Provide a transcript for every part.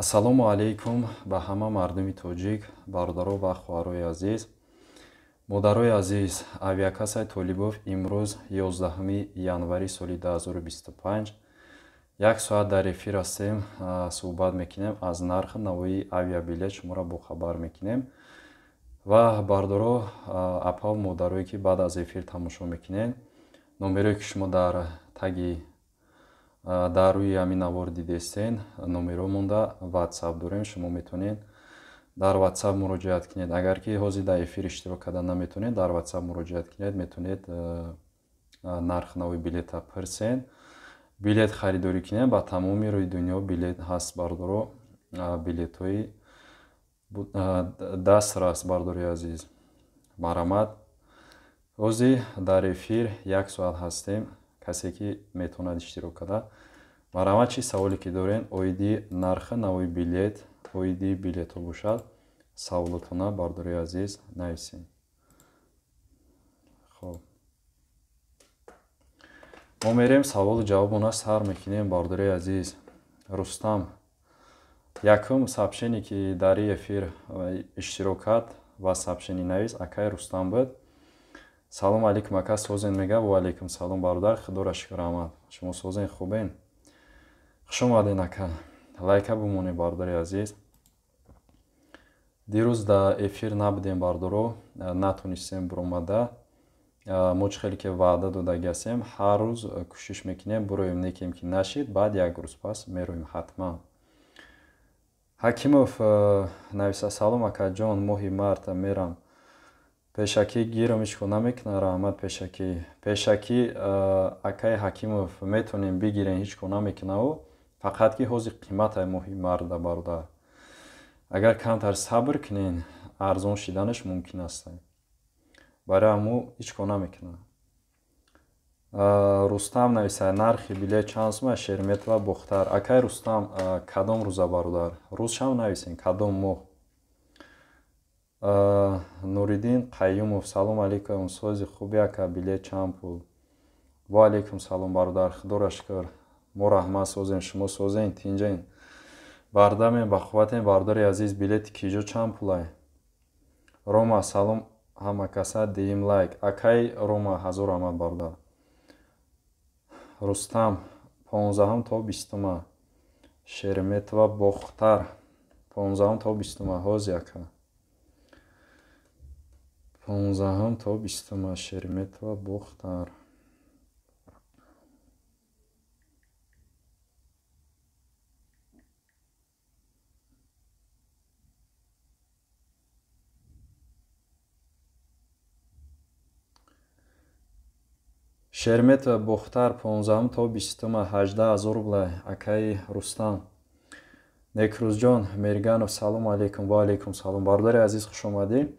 Ассалому алайкум ба ҳама мардуми тоҷик, бародаро ва хоҳарои азиз, модарои азиз. Авиакассаи Толибов имрӯз 11 январи соли 2025 як соат дар эфир ҳастем, суҳбат мекунем аз нархи навои авиабилет, шуморо бохабар мекунем. Ва бародаро, апаву модарое ки баъд аз эфир тамошо мекунед, номерое ки шумо дар таги дар рӯи ҳамин навор дидестен, номерҳо монда WhatsApp дорем, шумо метавонед дар WhatsApp муроҷиат кунед. Агар ки ҳозир дар эфир иштирок карда наметавонед, дар WhatsApp муроҷиат кунед, метавонед нархи нави билета пурсед, билет харидорӣ кунед. Ба тамоми рӯи дунё билет ҳаст, бародаро, билетҳои дастрас, бародари азиз. Марҳамат, ҳозир дар эфир як соат ҳастем, касе ки метавонад иштирок карда. Марҳамат, чӣ саволе ки дорен оиди нархи нави билет, оиди билетҳо бошад, саволотона, бародари азиз, нависед. Хоб, мо мерем саволу ҷавобона сар мекунем, бародари азиз. Рустам якум сообщение ки дар эфир иштирок кард ва сообщение навис, акай Рустам буд. Салом алейкум, ака, созен? Мега. Ва алейкум салом, бародар, худоро шукр, раҳмат. Шумо созен, хубен? Хуш омаден, ака. Лайка бимонед, бародари азиз. Дирӯз дар эфир набудем, бародаро, натонистем биромада. Мо чӣ хеле ки ваъда додагӣ ҳастем, ҳар рӯз кӯшиш мекунем бироем, некем ки нашид, баъд як рӯз пас мероем ҳатман. Ҳакимов нависа: салом, акаҷон, моҳи марта мерам, пешакӣ гирам, ҳеч кор намекунад? Раҳмат. Пешакӣ, пешакӣ, акаи Ҳакимов, метавонем бигирем, ҳеч кор намекунаву, фақат ки ҳозир қиматай моҳи марта, бародар. Агар камтар сабр кунен, арзон шиданаш мумкин аст. Барои ҳаму ҳеч кор намекунад. Рустам нависа: нархи билет чанд сум Шереметьево Бохтар? Акаи Рустам, кадом рӯза, бародар? Рӯзшам нависен, кадом моҳ. Нуриддин Қаюмов: салом алейкум, сози хуби, ака, билет чанд пул? Ва алейкум салом, бародар, худоро шукр, мо раҳмат, созем, шумо созен, тинҷен, бардамем, бақувватем, бародари азиз. Билети киҷо чанд пулай? Рома: салом ҳама каса, диим лайк. Акаи Рома, ҳазор раҳмат, бародар. Рустам, 15-ум то 20-ума Шереметьево Бохтар, 15-ум то 20-ума. Ҳози, ака, 15-ум то 20-ума Шереметьево Бохтар. Шереметьево Бохтар 15-ум то 20-ума, 18 000 рубла, акаи Рустам. Некрӯзҷон Мерганов: салому алейкум. Ва алейкум салом, бародари азиз, хуш омадӣ.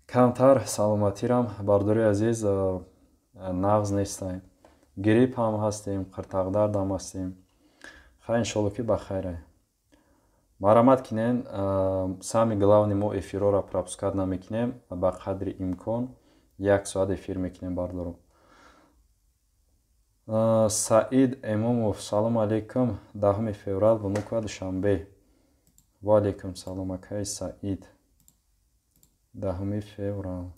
Камтар саломатирам, бародари азиз, нағз нестем, грипп ҳам ҳастем, қиртақдардам ҳастем. Хай, иншолло ки ба хайре. Марҳамат кинен, самый главный, мо эфирҳоро пропускать намекунем, ба қадри имкон як соат эфир мекунем, бародаро. Саид Эмомов: салому алейкум, 10 феврал Внуково Душанбе. Ва алейкум салом, акаи Саид. 10 феврал.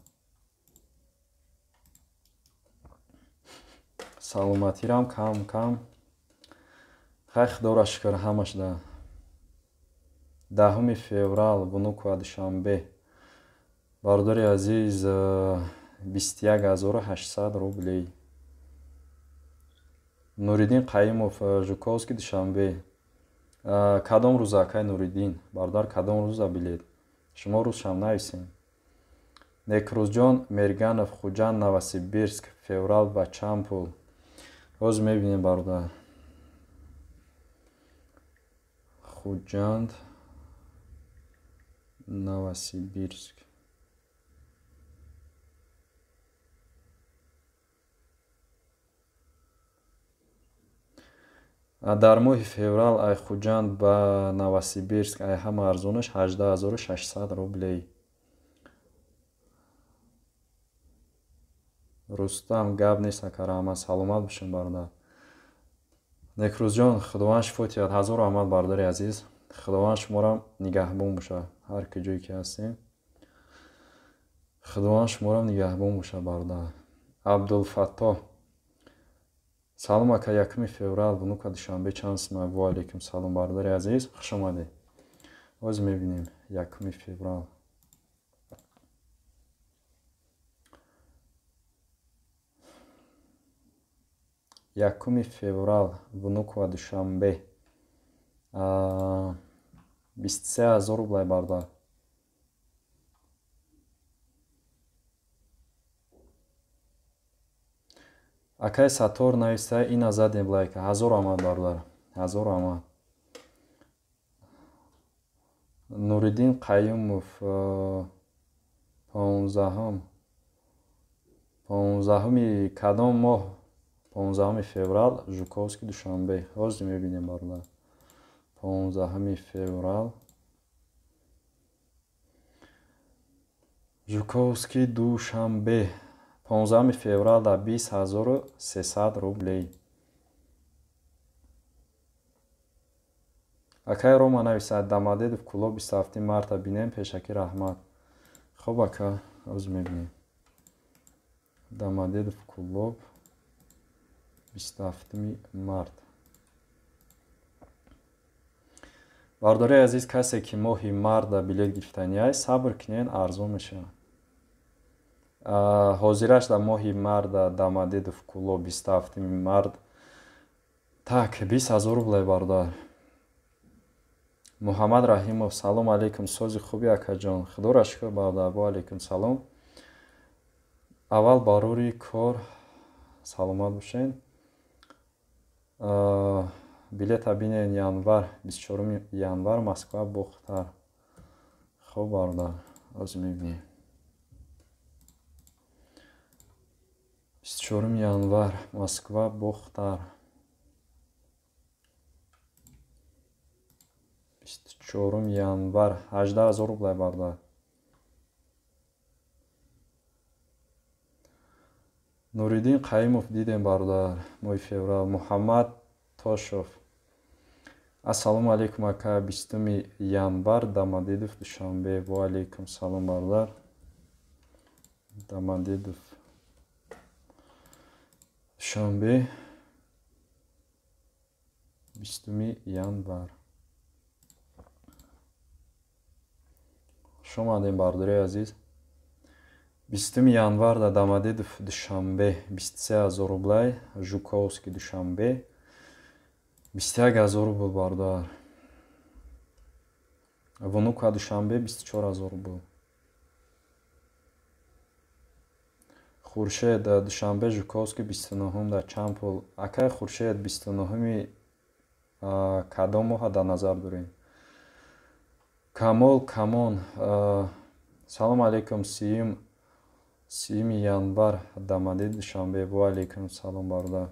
Саломатирам кам кам, хай, худоро шукр, ҳамаш да. 10 феврал Внуково Душанбе, бародари азиз, 21 800 рублей. Нуриддин Қаюмов: Жуковский Душанбе кадом рӯза, акай Нуриддин бародар, кадом рӯза билет? Шумо рӯзшам нависем. Некрӯзҷон Мерганов: Хуҷанд Новосибирск феврал ба чанд пул? Ҳозир мебинем, бародар. Хуҷанд Новосибирск. Дар моҳи феврал ай Хуҷанд ба Новосибирск ай ҳама арзонаш 18 600 рублей. Рустам: гап нест, ака, раҳмат, саломат бошем, бародар. Некрӯзҷон, худованд шифо диҳад, ҳазор раҳмат, бародари азиз. Худованд шуморо нигаҳбон бошад, ҳар куҷое ки ҳастем. Худованд шуморо нигаҳбон бошад, бародар. Абдулфаттоҳ. Салом ака, 1 феврал Внуково Душанбе чанд сум? Ва алейкум салом, бародари азиз, хуш омадед. Боз мебинем 1 феврал. 1 феврал Внуково Душанбе 23 000 рублай, бародар. Акай Сатор нависта, ина задем лайка. Ҳазор омад, бародар, ҳазор омад. Нуриддин Қаюмов, 15-ум, 15-уми кадом моҳ? 15 феврал Жуковский Душанбе. Ҳозир мебинем, бародар. 15 феврал Жуковский Душанбе, 15 феврал да 20 300 рублей. Акай Рома нависад, Домодедово Кӯлоб 27 марта бинем, пешакӣ раҳмат. Хоб ака, ҳозир мебинем. Домодедово Кӯлоб 27 март. Бародари азиз, касе ки моҳи марта билет гирифтанияй, сабр кунед, арзон мешавад. Ҳозираш дар моҳи марта Домодедово Кӯлоб 27 март так 20 000 рублей, бародар. Муҳаммад Раҳимов, салом алейкум, сози хуби акаҷон? Худоро шукр, бародар, ва алейкум салом. Аввал барори кор, саломат бошед. Билета бинед, январ, 24 январ Москва Бохтар. Хоб бародар, ҳозир мебинем. 24 январ Москва Бохтар. 24 январ 18 000 рублей, бародар. Нуриддин Қаимов дидем, бародар, моҳи феврал. Муҳаммад Тошов. Ассалому алейкум ака, 20 январ Домодедово Душанбе. Ва алейкум салом, бародар. Домодедово Душанбе 20 январ. Хуш омадем, бародари азиз. 20 январ дар Домодедово Душанбе 23 000 рублей, Жуковский Душанбе 21 000 рубл, бародар. Внуково Душанбе 24 000 рубл. Хуршед, Душанбе Жуковский 29 дар чанд пул? Акай Хуршед, 29-ми кадом моҳа дар назар дорем? Камол Камон, салом алейкум, 30 январ Домодедово Душанбе. Ва алейкум салом, бародар.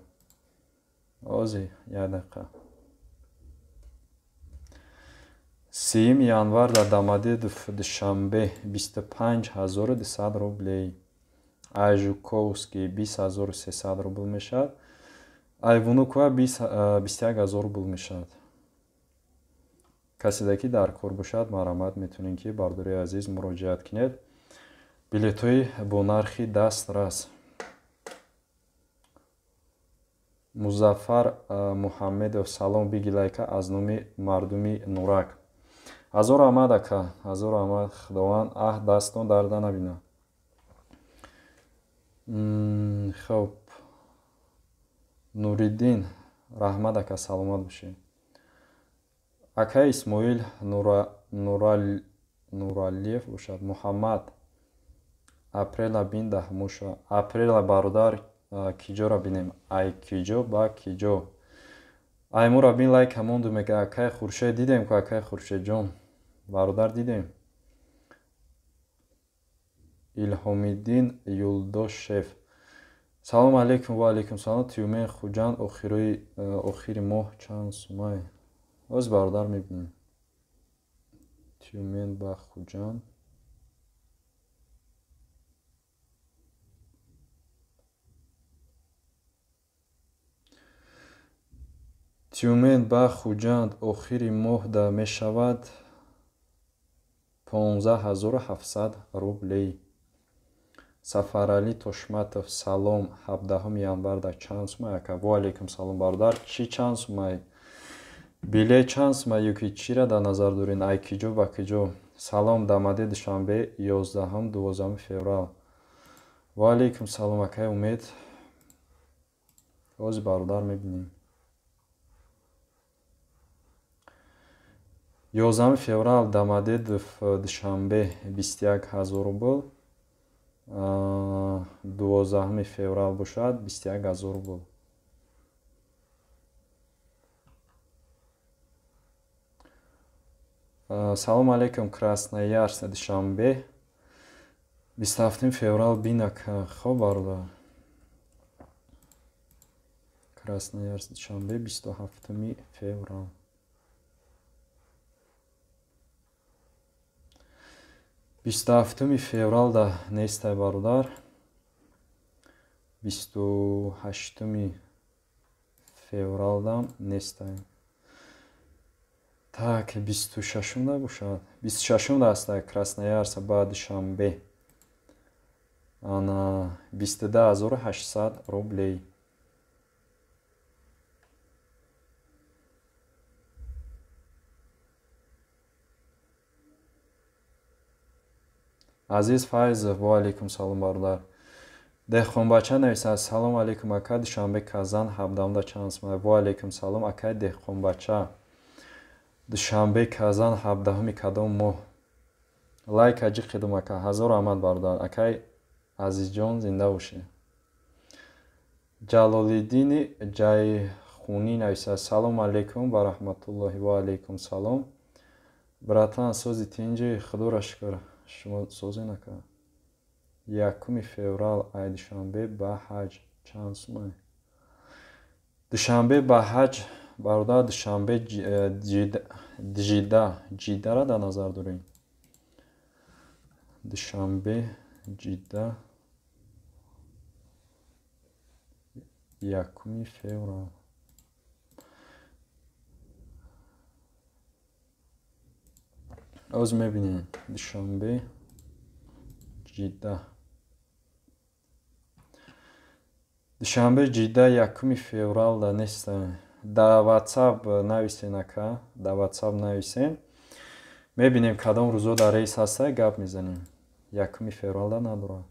Ози як дақиқа. 30 январ дар Домодедово Душанбе 25 200 рублей. Ай Жуковский 20 300 рубл мешавад. Ай Внуково 21 000 рубл мешавад. Каседе ки дар кор бошад, марҳамат, метавонед ки, бародари азиз, муроҷиат кунед. Билетҳои бо нархи дастрас. Музаффар Муҳаммедов, салом, биги лайка аз номи мардуми Нурак. Ҳазор раҳмат, ака, ҳазор раҳмат, Худованд аҳд дастон дарда набинад. Хоб, Нуриддин, раҳмат, ака, саломат бошед. Акай Исмоил Нуралиев бошад. Муҳаммад, апрела бин даҳмуша. Апрела, бародар, киҷоро бинем? Ай киҷо ба киҷо? Аймура бин лайк ҳамонду мега акай Хуршед, дидем ку, акай Хуршедҷон, бародар, дидем. Илҳомиддин Юлдошев, салом алейкум. Ва алейкум салом. Тюмен Хуҷанд охири моҳ чанд сумай? Боз, бародар, мебинем. Тюмен ба Хуҷанд. Тюмен ба Хуҷанд охири моҳда мешавад 15700 рублей. Сафаралӣ Тошматов: салом, 17 январда чанд сумай ака? Ва алейкум салом, бародар. Чӣ чанд сумай? Билет чанд сумай ё ки чиро дар назар дорен? Ай киҷо ба киҷо? Салом, дамаде Душанбе 11-12 феврал. Ва алейкум салом, акай Умед. Ҳозир бародар мебинем. 11 феврал Домодедово Душанбе 21 000 рубл. 12 феврал бошад 21 000 рубл. Салом алейкум, Красноярск Душанбе 27 феврал бинак. Хоб бародар. Красноярск Душанбе 27 феврал. 27 февралда нестай бародар. 28 февралдам нестай. Так, 26-да бошад. 26-да ҳастай Красноярск ба Душанбе. Ана 22800 рублей. Азиз Файзов: ва алейкум салом, бародар. Деҳқонбача нависад: салом алейкум ака, Душанбе Казан 17-да чанд сумай? Ва алейкум салом, акай Деҳқонбача. Душанбе Казан 17-ми кадом моҳ? Лайк аҷи қидум ака. Ҳазор раҳмат, бародар. Акай Азизҷон, зинда бошӣ. Ҷалолиддини Ҷайхунӣ нависад: салом алейкум ва раҳматуллоҳи. Ва алейкум салом. Братан, сози тинҷи? Худоро шукр. Шумо созӣ нака. 1 феврал ай Душанбе ба ҳаҷ чанд сумай? Душанбе ба ҳаҷ бародар, Душанбе Ҷидда, Ҷиддаро дар назар дорем. Душанбе Ҷидда 1 феврал. Оз мебинем. Душанбе Ҷидда. Душанбе Ҷидда 1 февралда нестам. Дар WhatsApp нависен ака, дар WhatsApp нависен. Мебинем кадом рӯзо дар рейс ҳастай, гап мезанем. 1 февралда надорад.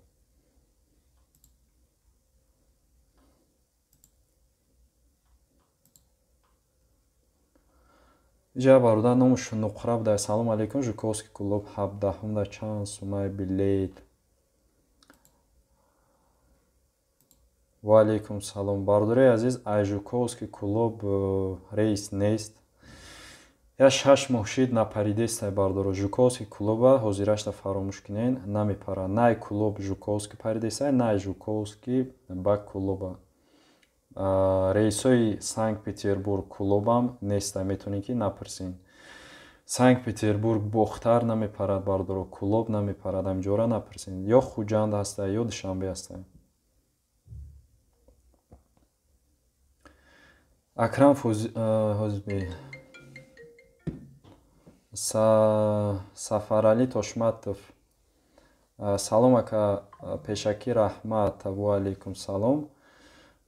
Иҷа бародар номаш Нуқра буда. Салом алейкум, Жуковский клуб 17-да чанд сумай билет? Ва алейкум салом. Бародари азиз, ай Жуковский клуб рейс нест. Я 6 моҳ шид напаридестай бародаро. Жуковский клуба ҳозирашта фаромӯш кунен, намепара. Най клуб Жуковский паридестай, най Жуковский ба клуба. Рейсҳои Санкт-Петербург клубам нестай, метавонед ки напурсен. Санкт-Петербург Бохтар намепарад бародаро, клуб намепарад, ҳамҷора напурсен. Ё Хуҷанд ҳастай, ё Душанбе ҳастай. Акрам Фозби. Сафаралӣ Тошматов: салом ака, пешакӣ раҳмат. Ва алейкум салом.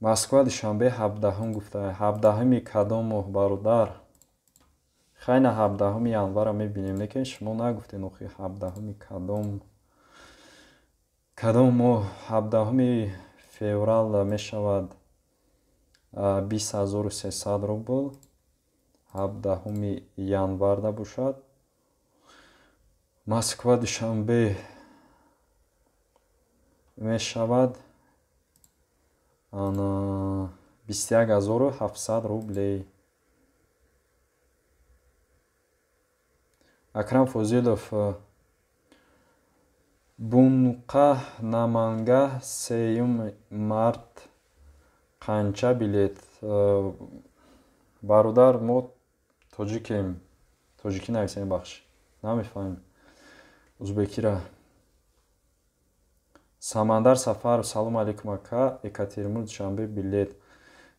Москва Душанбе 17-м гуфта. 17-ми кадом моҳ бародар? Хайна 17 январа мебинем, лекин шумо нагуфтен охи 17-ми кадом моҳ? 17 феврал мешавад 20300 рубл. 17 январда бошад. Москва Душанбе мешавад 21700 рублей. Акрам Фозилов: Бунқа Намангаҳ 3 март қанча билет? Бародар, мо тоҷикем, тоҷикӣ нависем, бахш намефаҳмем узбекира. Самандар Сафаров: салом алейкум ака, Екатеринбург Душанбе билет.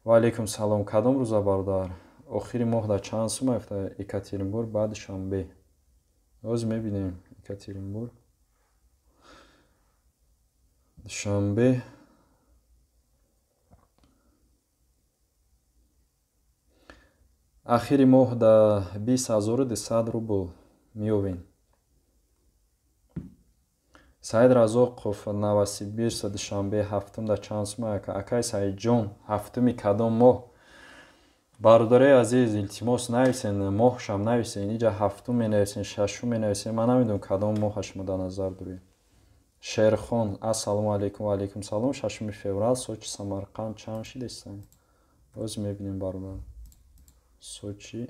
Ва алейкум салом. Кадом рӯза бародар? Охири моҳ дар чанд сум афта Екатеринбург ба Душанбе? Ҳозир мебинем. Екатеринбург Душанбе. Ахири моҳ да 20 200 рубл меёвем. Саид Разоқов, Новосибирск Душанбе ҳафтум да чанд сум? Акай Саидҷон, ҳафтуми кадом моҳ? Бародарои азиз, илтимос, нависен, моҳшам нависен. Иҷа ҳафтум менависен, шашум менависен, ман намедонам кадом моҳа шумо дар назар доред. Шерхон, ассалому алайкум. Ва алайкум салом. 6 феврал Сочи Самарқанд чанд шидестан? Ҳозир мебинем, бародар. Сочи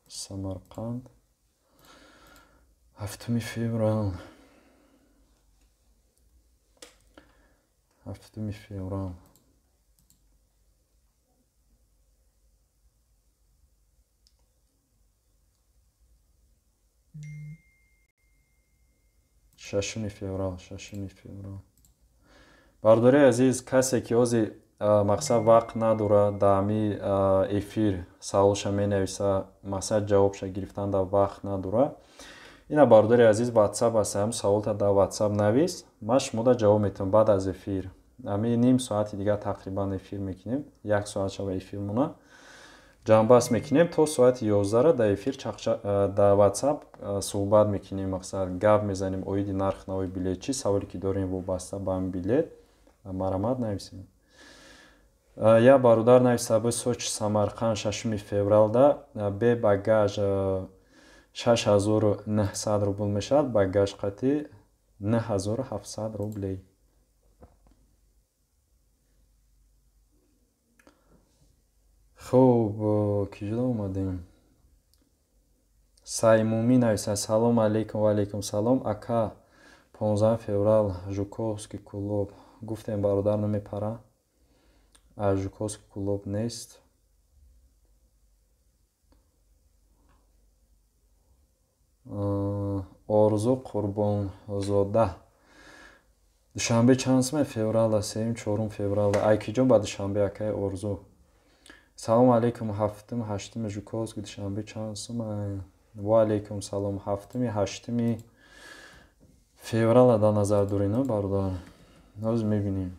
Самарқанд 7 феврал, 7 феврал. 6 феврал, 6 феврал. Бародари азиз, касе ки ҳозир, мақсад, вақт надорад, дар ҳами эфир саволша менависа, мақсад, ҷавобша гирифтан дар вақт надорад, ина, бародари азиз, Ватсап аст. Ҳам саволта дар Ватсап навис, ман шумода ҷавоб метавам баъд аз эфир. Ҳами ним соати дигар тақрибан эфир мекунем, як соат шава эфирмона ҷамъбаст мекунем. То соати 11-ра дар эфир дар Ватсап суҳбат мекунем, мақсад, гап мезанем оиди нарх навои билет. Чӣ саволе ки дорем вобаста ба ҳамин билет, марҳамат, нависем. Як бародар нависа бу: Сочи Самарқанд 6 февралда бе багаж 6900 рубл мешавад, багаж қатӣ 9700 рублей. Хуб, киҷода омадем? Саймумӣ нависа: салому алайкум. Ва алайкум салом. Ака, 15 феврал Жуковский Кӯлоб? Гуфтем, бародар, намепара, аз Жуковский Кӯлоб нест. Орзу Қурбонзода, Душанбе чанд сума феврала, сеюм, чорум феврала? Айкиҷон ба Душанбе, акаи Орзу? Салому алайкум. Ҳафтум, ҳаштуми Жуковский Душанбе чанд сума? Ва алайкум салом. Ҳафтуми, ҳаштуми феврала дар назар дорем, бародар? Ҳозир мебинем.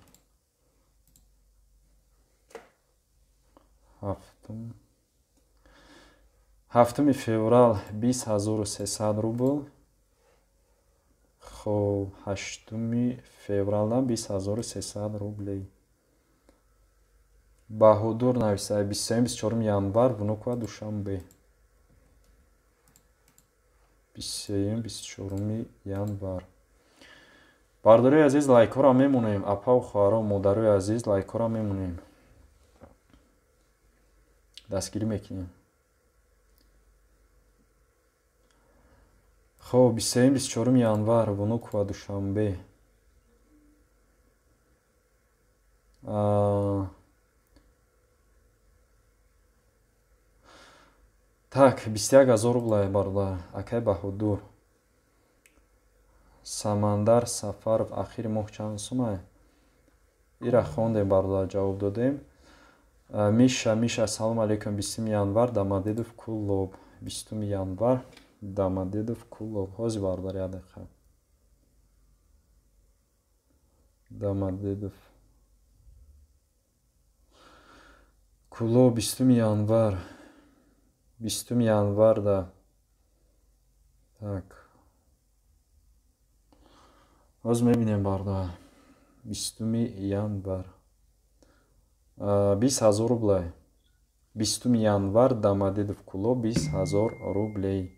7 феврал 20 300 рубл. Хоб, 8 февралам 20 300 рублей. Баҳодур нависа: 23, 24 январ Внуково Душанбе? 23, 24 январ. Бародарои азиз, лайкҳоро мемонем. Апаву хоҳаро, модарои азиз, лайкҳоро мемонем, дастгирӣ мекунем. Хоб, 23, 24 январ Внуково Душанбе. Так, 21 000 рубла, бародар, акай Баҳодур. Самандар Сафаров, ахири моҳ чанд сума? Ира хондем, бародар, ҷавоб додем. Миша, Миша, салому алейкум. 20 январ Домодедово Кӯлоб? 20 январ Домодедово Кӯлоб. Ҳозир, бародар, як дақиқа. Домодедово Кӯлоб 20 январ, 20 январда. Так, ҳозир мебинем, бародар. 20 январ 20 000 рублей. 20 январ Домодедово Кӯлоб 20 000 рублей.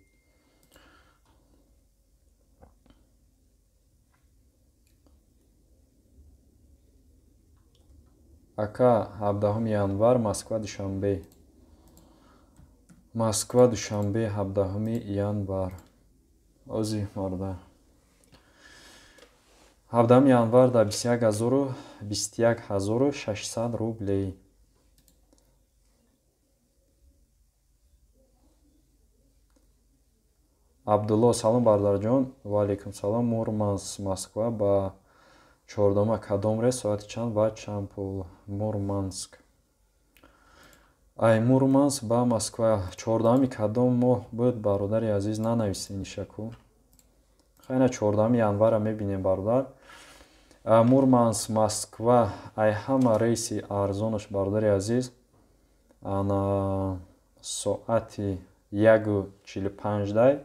Ака, 17 январ Москва Душанбе? Москва Душанбе 17 январ. Ҳозир, бародар. 17 январ дар 21 000, 21 600 рублей. Абдулло, салом, бародарҷон. Ва алайкум салом. Мурманск Москва ба чордома кадом рейс, соати чанд ва чанд пул? Мурманск. Ай Мурманск ба Москва 14 кадом моҳ буд, бародари азиз, нанависед нишаку. Хайна 14 январа мебинем, бародар. Мурманск Москва ай ҳама рейси арзонаш, бародари азиз, ана соати 1:45 дай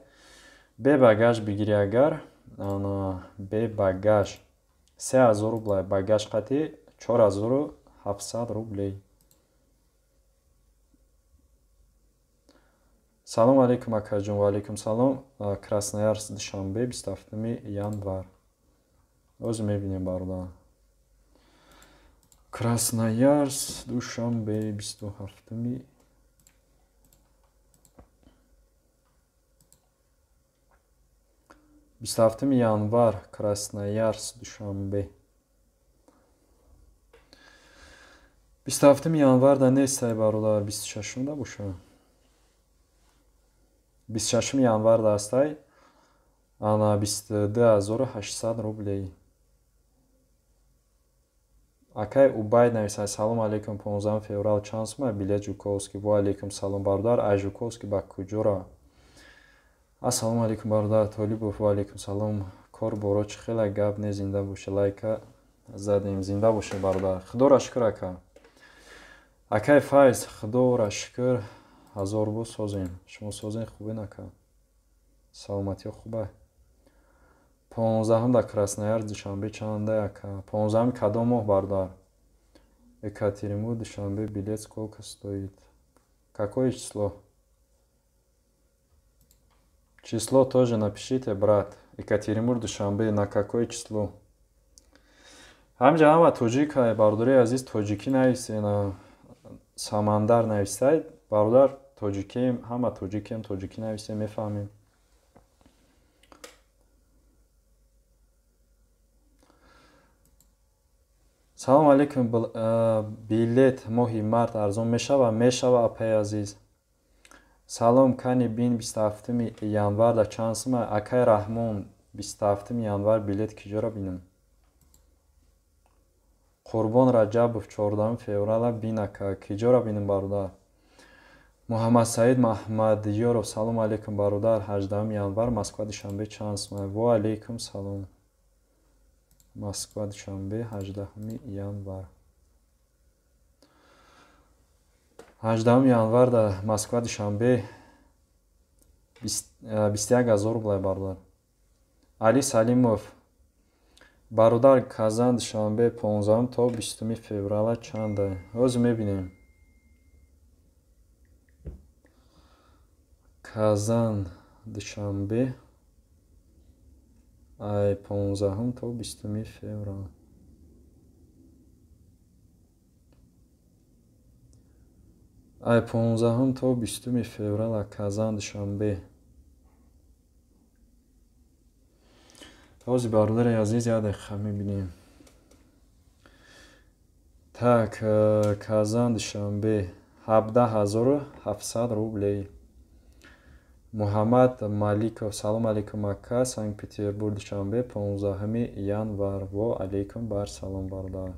бе багаж бигирӣ, агар ана бе багаж 3000 рублей, багаж қати 4700 рублей. Салом алейкум, акаҷон. Ва алейкум салом. Красноярск Душанбе 27 январ. Оз мебинем, бародар. Красноярск Душанбе 27 январ, Красноярск Душанбе. 27 январ да нестай, бародар, 26 да боша. 26 январ да астай, ана 22800 рублей. Акай Убайд нависад: салом алейкум, 15 феврал чанд сума билет Жуковский? Ва алейкум салом, бародар. Ай Жуковский ба куҷора? Ассалому алейкум, бародар Толибов. Ва алейкум салом. Кор боро чӣ хела, гап не, зинда боше. Лайка задем, зинда боше, бародар. Худоро шукр, ака. Акай Файз, худоро шукр, ҳазор бо созем. Шумо созем, хубен, ака? Саломатиё хуба? 15 дар Красноярск Душанбе чанда, ака? 15 кадом моҳ, бародар? Екатеринбург Душанбе билет сколько стоит? Какое число? Число тоже напишите, брат. Екатеринбург Душанбе на какое число? Ҳамҷа ҳама тоҷик, бародари азиз, тоҷикӣ нависед, Самандар нависед, бародар, тоҷикем, ҳама тоҷикем, тоҷикӣ нависем, мефаҳмем. Салом алейкум, билет моҳи март арзон мешава? Мешава, апаи азиз. Салом, кани бин 27 январ да чанд сума? Акай Раҳмон, 27 январ билет киҷоро бинам? Қурбон Раҷабов, 14 феврала бин, ака. Киҷоро бинам, бародар? Муҳаммадсаид Маҳмадёров, салом алейкум, бародар. 18 январ Москва Душанбе чанд сума? Ва алейкум салом. Москва Душанбе 18 январ. 18 январ да Москва Душанбе 21000 рублей, бародар. Али Салимов, бародар, Казан Душанбе 15 то 20 феврала чанда? Ҳозир мебинем. Казан Душанбе ай 15 то 20 феврал. Ай 15 то 20 феврала Казан Душанбе. Ҳозир, бародари азиз, як дақиқа мебинем. Так, Казан Душанбе 17700 рублей. Муҳаммад Маликов, салом алейкум, ака. Санкт-Петербург Душанбе 15 январ. Во алейкум бар салом, бародар.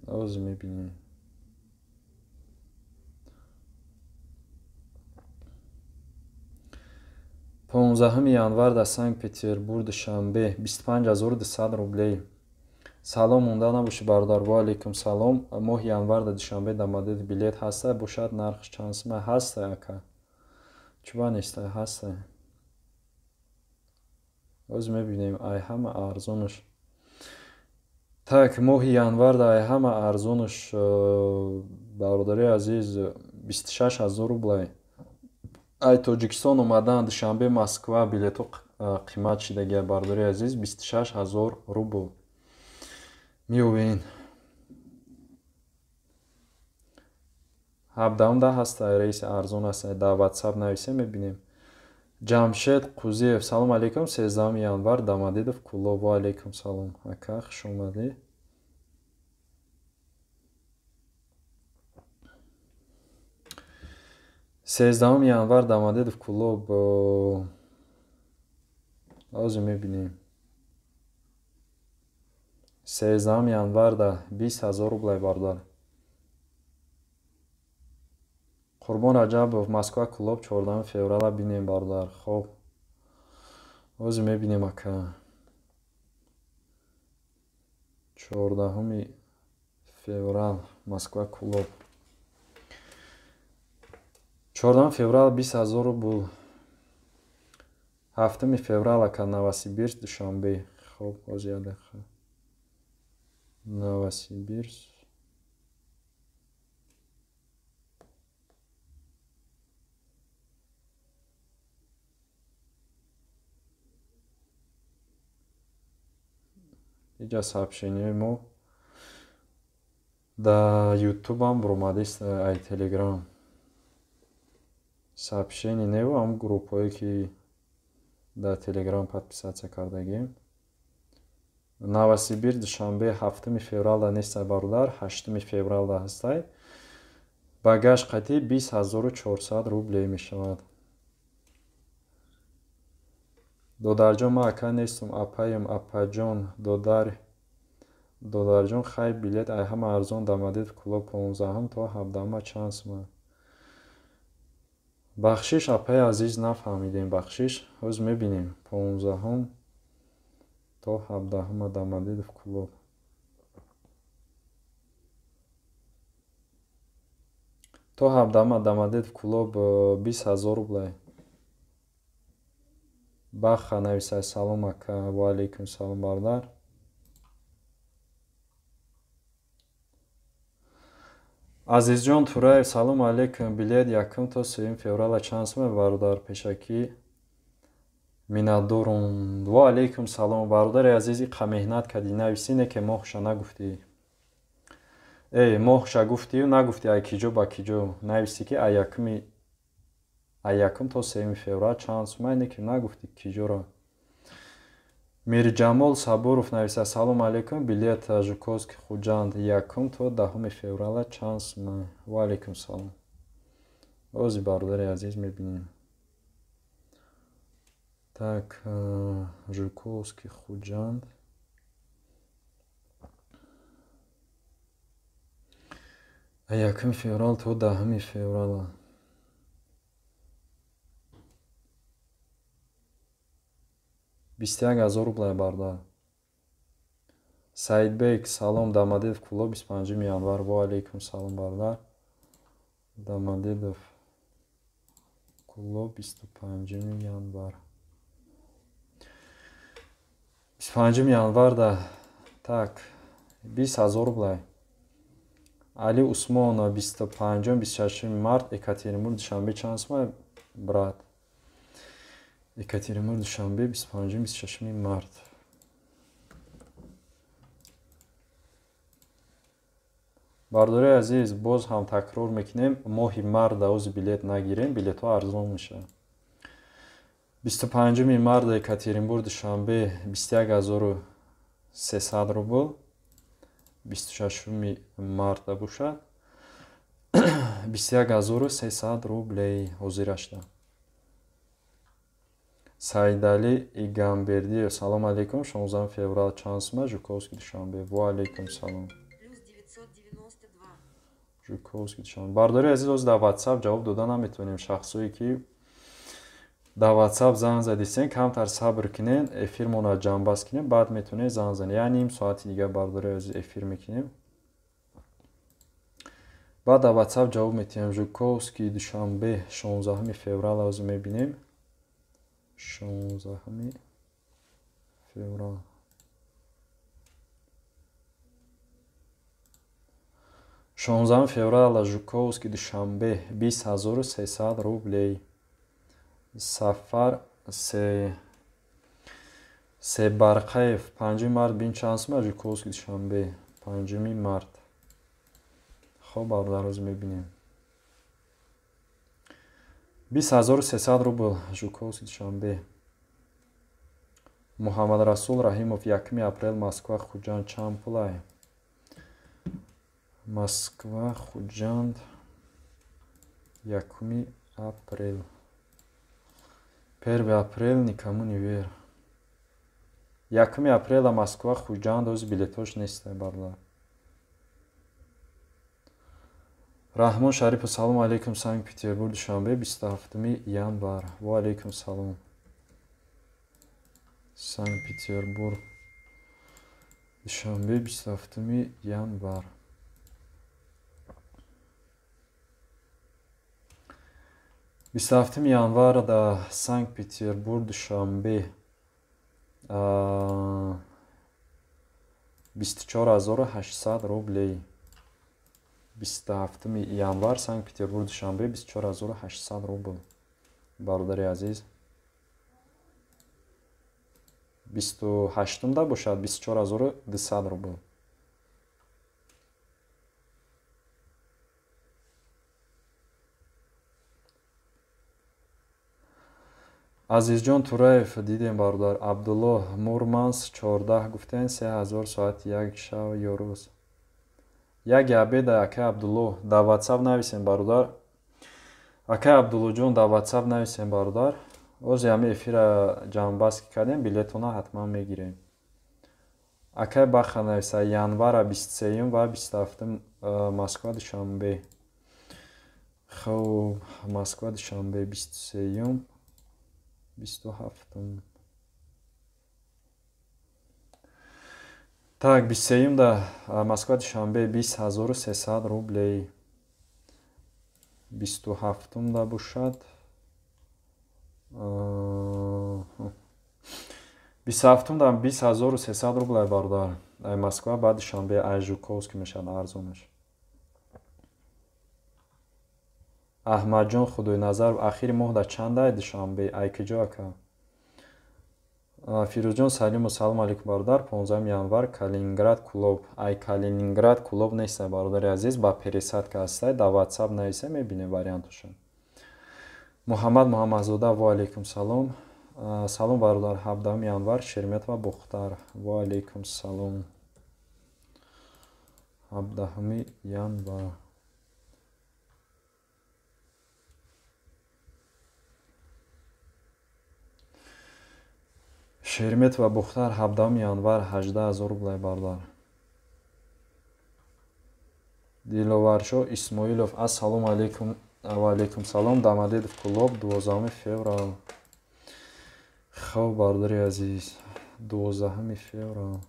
Ҳозир мебинем. 15 январ дар Санкт-Петербург Душанбе 25200 рублей. Салом, монда набошӣ, бародар. Ва алейкум салом. Моҳи январ дар Душанбе дар мадад билет ҳаста? Бошад, нархш чанд сума? Ҳаста, ака. Чуба неста, ҳаста. Ҳозир мебинем ай ҳама арзонаш. Так, моҳи январ дар ай ҳама арзонаш, бародари азиз, 26000 рублей. Ай Тоҷикистон омадан Душанбе Москва билетҳо қимат шидагия, бародари азиз, 26000 рубл. Меёбен. 17 да ҳаста, рейси арзон аст. Дар WhatsApp нависем, мебинем. Ҷамшед Қузиев, салом алейкум, 13 январ Домодедово Кулоб. Ва алейкум салом, ака, хуш омадӣ. 13 январ Домодедово Кулоб. Ҳозир мебинем. 13 январ да 20000 рублей, бародар. Қурбон Раҷабов, Москва Кӯлоб, 14 феврала бинем, бародар. Хоб, ҳозир мебинем, ака. 14 феврал, Москва Кӯлоб. 14 феврал 20 000 рубл. 7 феврал, ака, Новосибирск, Душанбе. Хоб, ҳозир як дақиқа. Новосибирск. Иҷа сообщениҳои мо да ютубам буромадист, ай телеграм. Сообщение неву, ҳам группҳое ки дар телеграм подписаться кардагем. Новосибирск, Душанбе, 7 февралда нестай, бародар, 8 февралда ҳастай. Багаж қатӣ 20 400 рублей мешавад. Додарҷон, ман ака нестум, апаем, апаҷон, додар. Додарҷон, хай, билет ай ҳама арзон Домодедово Кӯлоб 15 то 17 чанд сума? Бахшиш, апаи азиз, нафаҳмидем, бахшиш. Ҳозир мебинем. 15 то 17 Домодедово Кӯлоб. То 17 Домодедово Кӯлоб 20 000 рублей. Баха нависай, салом, ака. Ва алейкум салом, бародар. Азизҷон Тураев, салом алейкум. Билет 1 то 3 феврала чанд сума, бародар? Пешакӣ миннатдорум. Ва алейкум салом, бародари азиз, иқа меҳнат кардӣ, нависӣ, не ки моҳша нагуфтӣ. Эй, моҳша гуфтию нагуфтӣ ай киҷо ба киҷо. Нависӣ ки ай 1 то 3 феврал чанд сума, не ки нагуфтӣ киҷоро. Мирҷамол Сабуров нависа, салом алейкум, билет Жуковский Хуҷанд 1 то 10 феврала чанд сума? Ва алейкум салом. Ози, бародари азиз, мебинем. Так, Жуковский Хуҷанд. 1 феврал то 10 феврала. 21 000 рублей, бародар. Саидбек, салом, Домодедово Кӯлоб 25 январ. Ва алейкум салом, бародар. Домодедово Кӯлоб 25 январ. 25 январда, так, 20 000 рублей. Али Усмонов, 25 26 март, Екатеринбург, Душанбе чанд сума, брат? Екатеринбург, Душанбе, 25 26 март. Бародари азиз, боз ҳам такрор мекунем, моҳи март ози билет нагирем, билетҳо арзон мешавад. 25 март Екатеринбург, Душанбе 21 300 рубл. 26 марта бошад 21 300 рублей ҳозирашда. Саидалӣ Игамбердиев, салом алейкум, 16 феврал чанд сума, Жуковский, Душанбе? Ва алейкум салом. Плюс 992. Жуковский, Душанбе. Бародари азиз, ҳозир дар WhatsApp ҷавоб дода наметавонем. Шахсое ки дар WhatsApp занг задистен, камтар сабр кунен, эфирмонро ҷамъбаст кунем, баъд метавонед занг занед. Як ним соати дигар, бародари азиз, эфир мекунем. Баъд дар WhatsApp ҷавоб метиҳем. Жуковский, Душанбе, 16 феврал ҳозир мебинем. 16 феврал. 16 феврал Жуковский, Душанбе 20 300 рублей. Сафар Себарқаев, 5 март бин чанд сума, Жуковский, Душанбе, 5 март. Хоб, бародар, ҳозир мебинем. 20 300 рубл, Жуковский, Душанбе. Муҳаммадрасул Раҳимов, 1 апрел, Москва, Хуҷанд чанд пулай? Москва, Хуҷанд, 1 апрел. 1 апрел никому не вер. 1 апрела Москва, Хуҷанд, ҳозир билетҳош нестай, бародар. Раҳмон Шарипов, салом алейкум, Санкт-Петербург, Душанбе, 27 январ. Ва алейкум салом. Санкт-Петербург, Душанбе, 27 январ. 27 январ дар Санкт-Петербург, Душанбе 24800 рублей. 27 январ Санкт-Петербург, Душанбе 24800 рубл. Бародари азиз, 28-да бошад 24200 рубл. Азизҷон Тураев, дидем бародар. Абдуллоҳ, Мурманск 14 гуфтен, 3000 соати як шав ё рӯз. Як обеда, акай Абдуллоҳ, дар WhatsApp нависем бародар. Акай Абдуллоҷон, дар WhatsApp нависем бародар. Ози ҳами эфира ҷамъбаст ки кардем, билетона ҳатман мегирем. Акай Баха нависа, январа 23 ва 27 Москва, Душанбе. Хуб, Москва, Душанбе 23, 27. Так, 23 да Москва, Душанбе 20300 рублей. 27 да бошад 27 да 20300 рублей бародар. Ай Москва ба Душанбе, ай Жуковский мешавад арзонаш. Аҳмадҷон Худойназаров, ахири моҳ дар чанд ай Душанбе? Ай куҷо ака? Фирӯзҷон Салимов, салом алейкум бародар, 15 январ Калининград Кулоб. Ай Калининград Кулоб нестай бародари азиз, ба пересадка ҳастай, дар WhatsApp нависа, мебинем вариантоша. Муҳаммад Муҳаммадзода, ва алейкум салом. Салом бародар, 17 январ Шерметова Бохтар. Ва алейкум салом. 17 январ. Шерметова Бохтар 17 январ 18000 рублей бародар. Диловаршо Исмоилов, ассалому алейкум. Ва алейкум салом. Дамадедов Кулоб 12 феврал. Хуб бародари азиз, 12 феврал.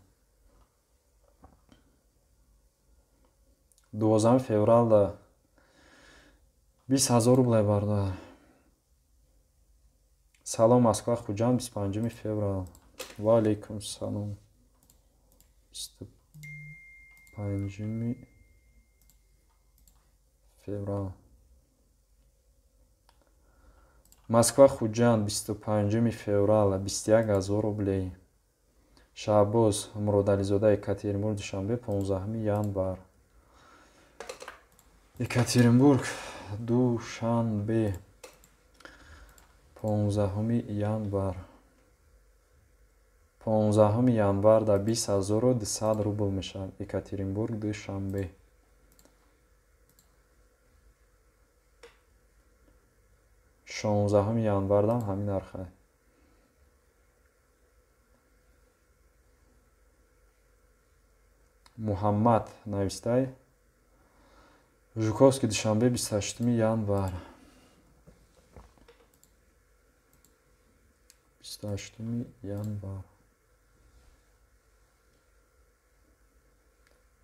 12 февралда 20000 рублей бародар. Салом Москва, Хуҷанд 25 феврал. Ва алейкум салом. 25 феврал. Москва, Хуҷанд 25 феврал 21000 рублей. Шаҳбоз Муродализода, Екатеринбург, Душанбе 15 январ. Екатеринбург, Душанбе 15 январ. 15 январ дар 20200 рубл мешавад. Екатеринбург, Душанбе. 16 январдам ҳамин нарха. Муҳаммад навистай. Жуковский, Душанбе 28 январ. 28 январ.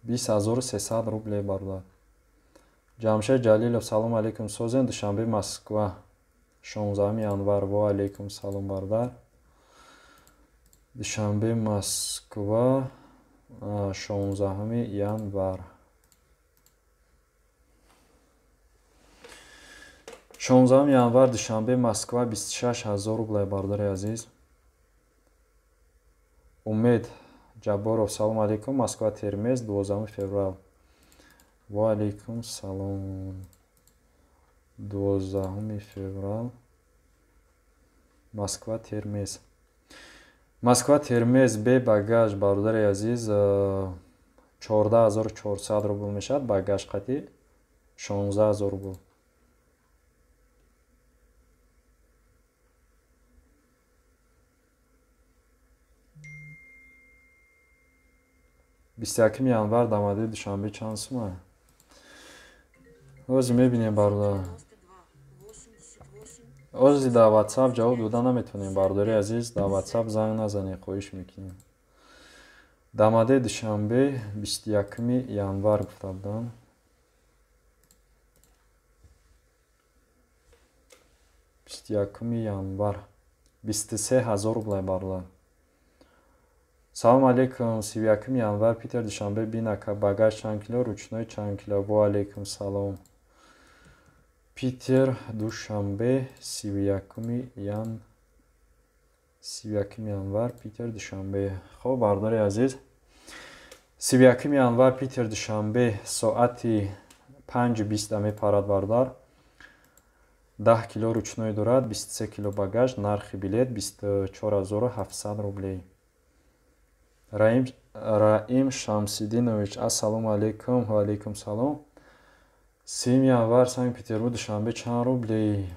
20300 рублей бародар. Ҷамшед Ҷалилов, салом алейкум, созен Душанбе, Москва 16 январ. Ва алейкум салом бародар. Душанбе, Москва 16 январ. 16 январ Душанбе, Москва 26000 рублей бародари азиз. Умед Ҷабборов, салом алейкум, Москва, Термез 12 феврал. Ва алейкум салом. 12 феврал Москва, Термез. Москва, Термез бе багаж бародари азиз 14400 рубл мешавад, багаж қатӣ 16000 рубл. 21 январ Дамадеди Душанбе чанд сума? Ҳозир мебинем, бародар. Ҳозир дар WhatsApp ҷавоб дода наметавонем, бародари азиз, дар WhatsApp занг назанед, хоҳиш мекунем. Дамаде Душанбе 21 январ гуфта будам. 21 январ 23 000 рублай, бародар. Салом алейкум, 31 январ Питер Душанбе бинака, багаж чанд кило, ручной чанд кило? Ва алейкум салом. Питер Душанбе 31 январ Питер Душанбе. Хоб, бародари азиз, 31 январ Питер Душанбе соати 5:20 мепарад, бародар. 10 кило ручной дорад, 23 кило багаж, нархи билет 24 700 рублей. Раим Шамсидинович, ассалому алейкум, ва алейкум салом. 30 январ Санкт-Петербург Душанбе чанд рублей?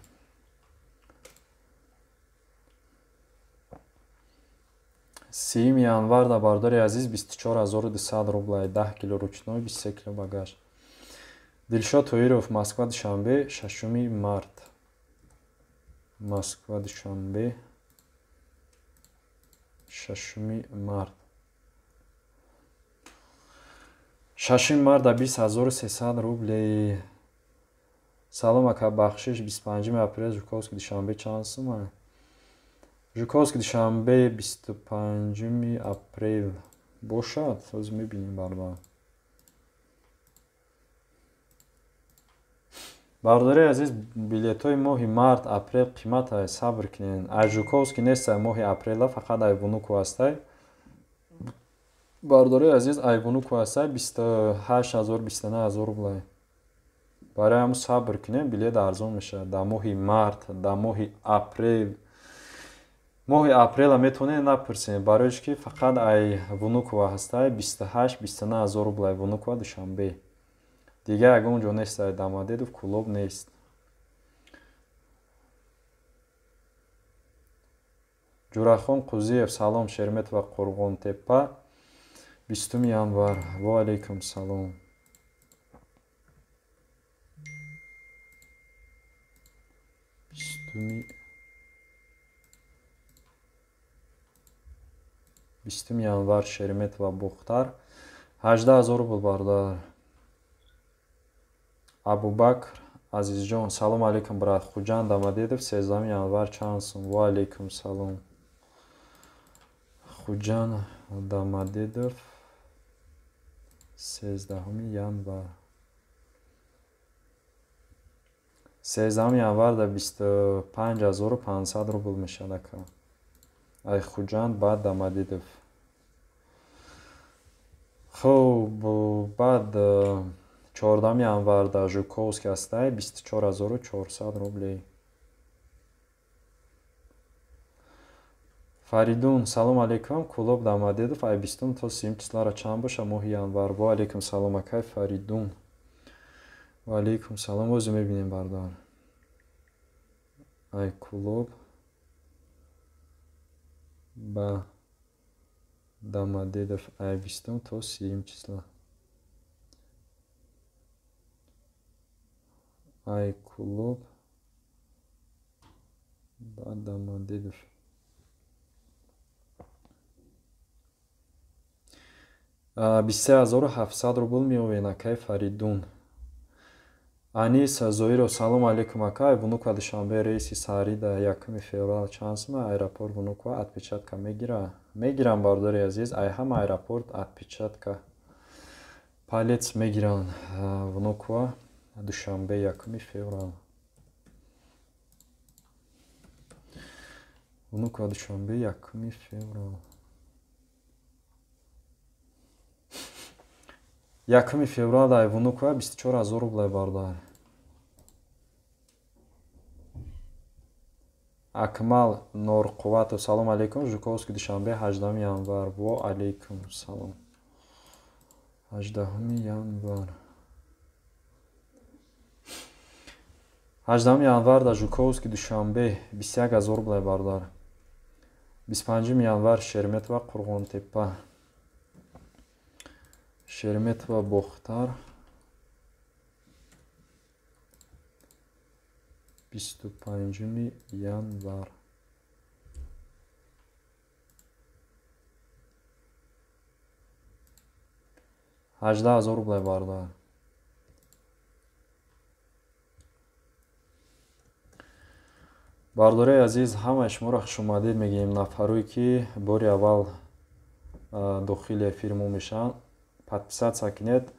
30 январ да, бародари азиз, 24 200 рублей, 10 кило ручной, 23 кило багаж. Дилшод Тоиров, Москва Душанбе 6 март. Москва Душанбе 6 март. 6 марта 20 300 рублей. Салом, ака, бахшиш, 25 апрел Жуковский Душанбе чанд сума? Жуковский Душанбе 25 апрел бошад, ҳозир мебинем, бародар. Бародари азиз, билетҳои моҳи март, апрел қимат ай, сабр кунед. Ай Жуковский нестай моҳи апрела, фақат ай Внуково ҳастай. Бародари азиз, ай Внуково ҳастай 28 000, 29 000 рублай. Барои ҳамун сабр кунем, билет арзон мешавад дар моҳи март, дар моҳи апрел. Моҳи апрела метавонед напурсед, барои ки фақат ай Внуково ҳастай 28, 29 000 рублай Внуково Душанбе. Дигар ягон ҷо нестай, Домодедово, Кӯлоб нест. Ҷурахон Қузиев, салом, Шереметьево Қурғонтепа 20 январ. Ва алейкум салом. 20 январ Шереметьево Бохтар 18 000 рубл, бародар. Абубакр Азизҷон, салом алейкум, брат. Хуҷанд Домодедово 13 январ чанд сум? Ва алейкум салом. Хуҷанд Домодедово 13 январ. 13 январ да 25 500 рубл мешавад, ака. Ай Хуҷанд ба Домодедово. Хуб, баъд 14 январ дар Жуковский ҳастай 24 400 рублей. Фаридун, салом алейкум. Кӯлоб Домодедово ай 20 то 30 числара чанд боша моҳи январ? Ва алейкум салом, акай Фаридун. Ва алейкум салом, ҳозир мебинем, бародар. Ай Кӯлоб ба Домодедово ай 20 то 30 числа. Ай Кӯлоб ба Домодедово 23 700 рубл меояд, акай Фаридун. Анис Зоиров, салом алейкум, акай. Внуково Душанбе рейси саҳарӣ да 1 феврал чанд сума? Аэропорт Внуково отпечатка мегира? Мегирам, бародари азиз, ай ҳама аэропорт отпечатка палец мегиранд. Внуково Душанбе 1 феврал. Внуково Душанбе 1 феврал. 1 феврал дар Внуково 24 000 рублай, бародар. Акмал Норқувватов, салом алейкум. Жуковский Душанбе 18 январ. Во алейкум салом. 18 январ. 18 январ дар Жуковский Душанбе 21 000 рублай, бародар. 25 январ Шереметьево Қурғонтепа. Шереметьево Бохтар 25 январ. 18 000 рублей, бародар. Бародарои азиз, ҳамаи шуморо хушомадед мегӯем. Нафарое ки бори аввал дохили эфири мо мешаванд, подписаться кунед.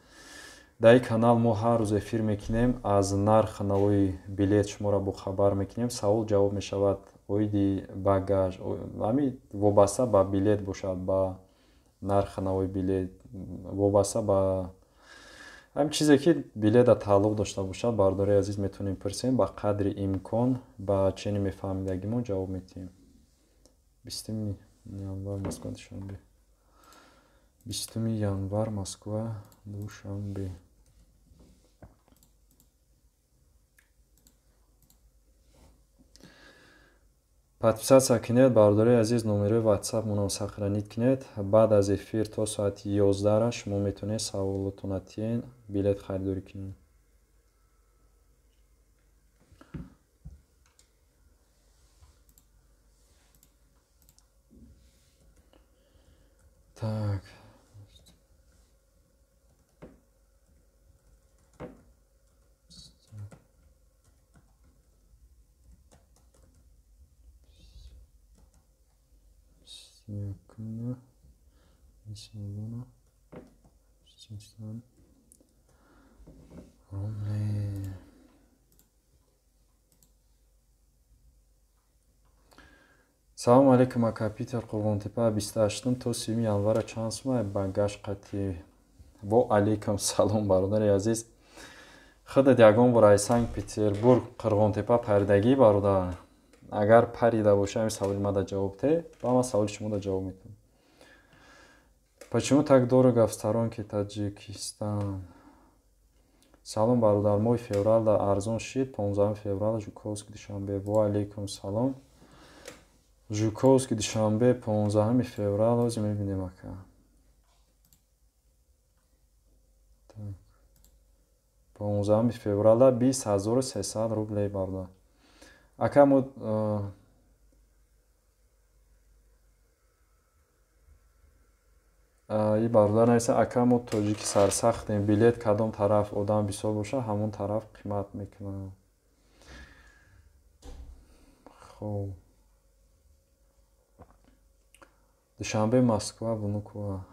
Дар ин канал мо ҳар рӯз эфир мекунем, аз нарх навои билет шуморо бохабар мекунем. Савол ҷавоб мешавад оиди багаж, ҳамин вобаста ба билет бошад, ба нархи навои билет, вобаста ба ҳамин чизе ки билета тааллуқ дошта бошад, бародарои азиз, метавонем пурсем, ба қадри имкон ба чени мефаҳмидагимон ҷавоб медиҳем. 20 январ, Москва, Душанбе. 20 январ, Москва, Душанбе. Подписаться кунед, бародарои азиз, номерои ватсапмонам сохранить кунед. Баъд аз эфир то соати 11-ра шумо метавонед саволотона тиҳен, билет харидорӣ кунед. Так. Якуна, севона, рублей. Салому алейкум, ака Питер, Қурғонтепа 28 то 30 январа чанд сума багаж қатӣ? Во алейкум салом, бародари азиз. Худат ягон бор аз Санкт Петербург Қурғонтепа паридагӣ, бародар? Агар парида боша, ҳамин саволи мада ҷавоб те, ба ман саволи шумода ҷавоб медиҳам. Почему так дорого в сторонке Таджикистан? Салом, бародар, моҳи февралда арзон шид, 15 феврал, Жуковский, Душанбе. Во алейкум салом. Жуковский, Душанбе, 15 феврал, ҳозир мебинем, ака. Так. 15 февралда 20 300 рублей, бародар. Ака, мо и бародар нависа: ака, мо тоҷики сарсахтем, билет кадом тараф одам бисёр боша, ҳамон тараф қимат мекунад. Хоб. Душанбе, Москва, Внуково.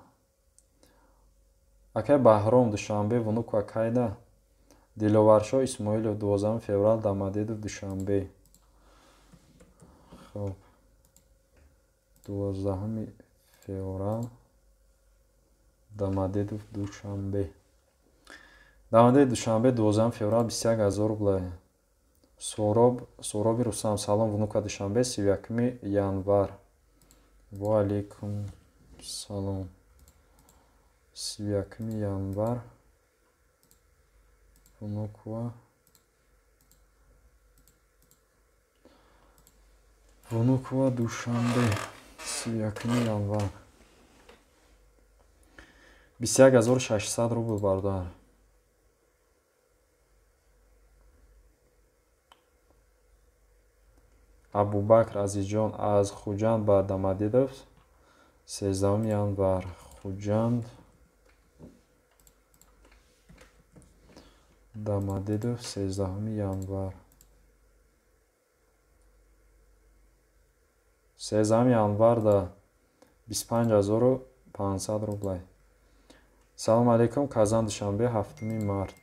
Акай Баҳром, Душанбе, Внуково кайда? Диловаршоҳ Исмоилов, 12 феврал, Домодедово, Душанбе. Хоб. 12 феврал, Домодедово, Душанбе. Домодедово, Душанбе, 12 феврал, 21 000 рублей. Сороб, Сороби Рустам, салом, Внуково, Душанбе, 31 январ. Во алейкум салом. 31 январ. Внуково. Внуково, Душанбе. 31 январ. 21 600 рубл, бародар. Абубакр Азизҷон, аз Хуҷанд ба Домодедово 13 январ. Хуҷанд, Домодедово, 13 январ. 13 январда 25 500 рублей. Салом алейкум, Казан, Душанбе, 7 март.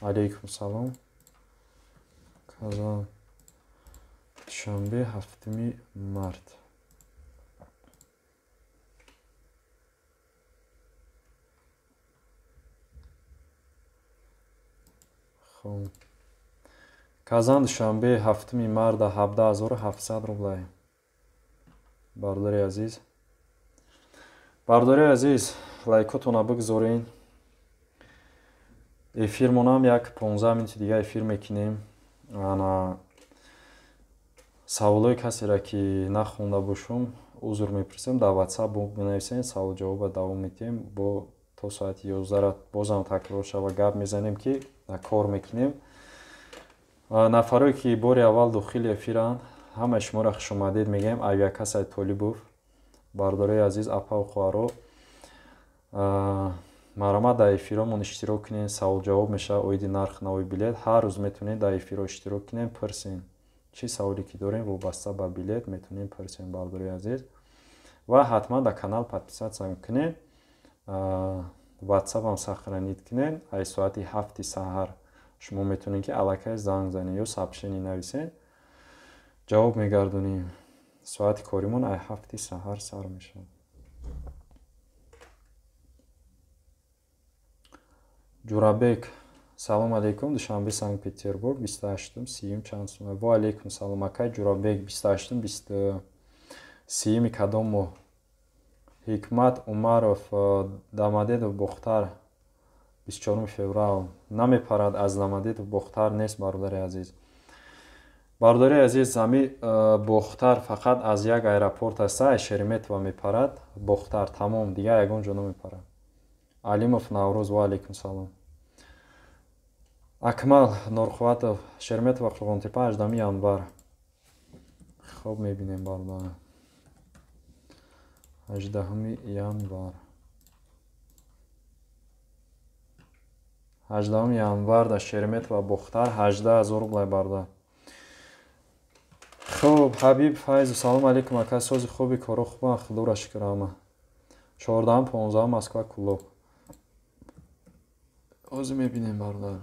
Алейкум салом. Казан, Душанбе, 7 март. Хоб. Казан, Душанбе, 7 марта, 17 700 рублей. Бародари азиз. Бародари азиз, лайкотона бигзорен. Эфирмонам як 15 минути дига эфир мекунем. Ана саволҳои касеро ки нахонда бошум, узр мепурсем, дар WhatsApp бинависен, савол ҷавоба давом медиҳем. Бо то соати 11 бозам такрор шава, гап мезанем ки кор мекунем. Нафарое ки бори аввал дохили эфиранд, ҳамаи шуморо хушомадед мегӯем. Авиакассаи Толибов, бародарои азиз, апаву хоҳаро, марҳамат дар эфиромон иштирок кунед. Савол-ҷавоб мешавад оиди нарх нави билет. Ҳар рӯз метавонед дар эфиро иштирок кунед, пурсен чӣ саволе ки дорем вобаста ба билет, метавонед пурсен, бародарои азиз. Ва ҳатман дар канал подписаться кунед, ватсапам сохранить кунед. Ай соати 7 саҳар шумо метавонед ки аллакай занг занед ё сообщение нависед, ҷавоб мегардонем. Соати коримон ай 7 саҳар сар мешавад. Ҷурабек, салом алейкум, Душанбе, Санкт Петербург, 28-ум, 30-ум чанд сум? Ва алейкум салом, акай Ҷурабек, 28-ум, 30-уми кадом моҳ? Ҳикмат Умаров, Домодедово Бохтар, 24 феврал. Намепарад аз Домодедово Бохтар нест, бародари азиз. Бародари азиз, ҳами Бохтар фақат аз як аэропорт аст, ай Шереметьево мепарад, Бохтар тамом, дигар ягон ҷо намепарад. Алимов Наврӯз, ва алейкум салом. Акмал Норхуватов, Шереметьево Қурғонтепа, 18 январ. Хоб мебинем, бародар. 18 январ. 18 январ дар Шереметьево Бохтар 18 000 рублай, бародар. Хуб, Ҳабиб Файзов, салом алейкум, ака, сози хуби, коро хубанд, худоро шукр ҳама. 14, 15 Москва Кулоб. Ҳозир мебинем, бародар.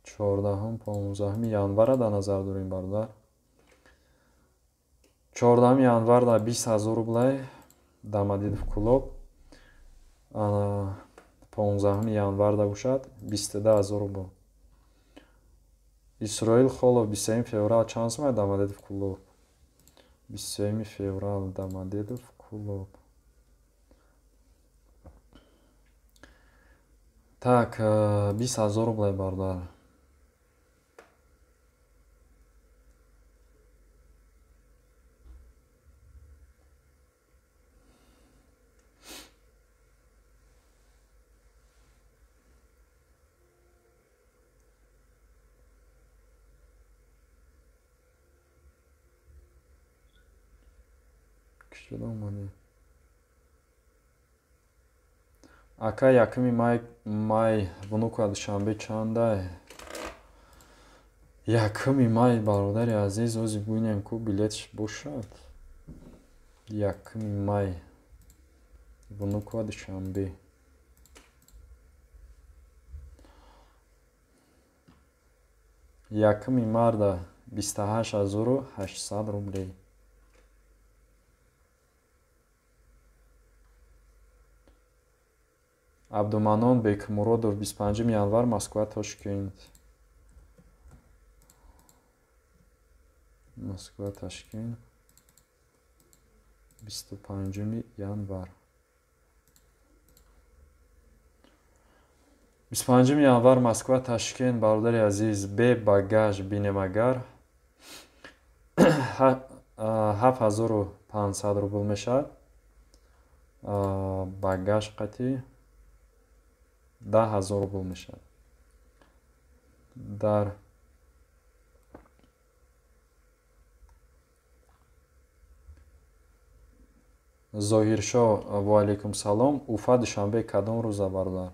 14, 15 январа дар назар дорем, бародар. 14 январ дар 20 000 рублай Домодедово Кулоб. 15 январ да бошад 22 000 рубл. Исроил Холов, 23 феврал чанд сум Домодедово Кулоб? 23 феврал Домодедово Кулоб. Так, 20 000 рублай, бародар. Шуда омадем. Ака, 1 май Внуково Душанбе чандай? 1 май, бародари азиз, ози бубинем ку билетш бошад. 1 май Внуково Душанбе. 1 марта 28 800 рублей. Абдуманон Бекмуродов, 25 январ Москва Тошкент. Москва Ташкент 25 январ. 25 январ Москва Ташкент, бародари азиз, бе багаж бинем агар 7500 рубл мешавад. Багаж қатӣ 10 000 рубл мешавад. Дар Зоҳиршоҳ, ва алейкум салом. Уфа Душанбе кадом рӯза, бародар?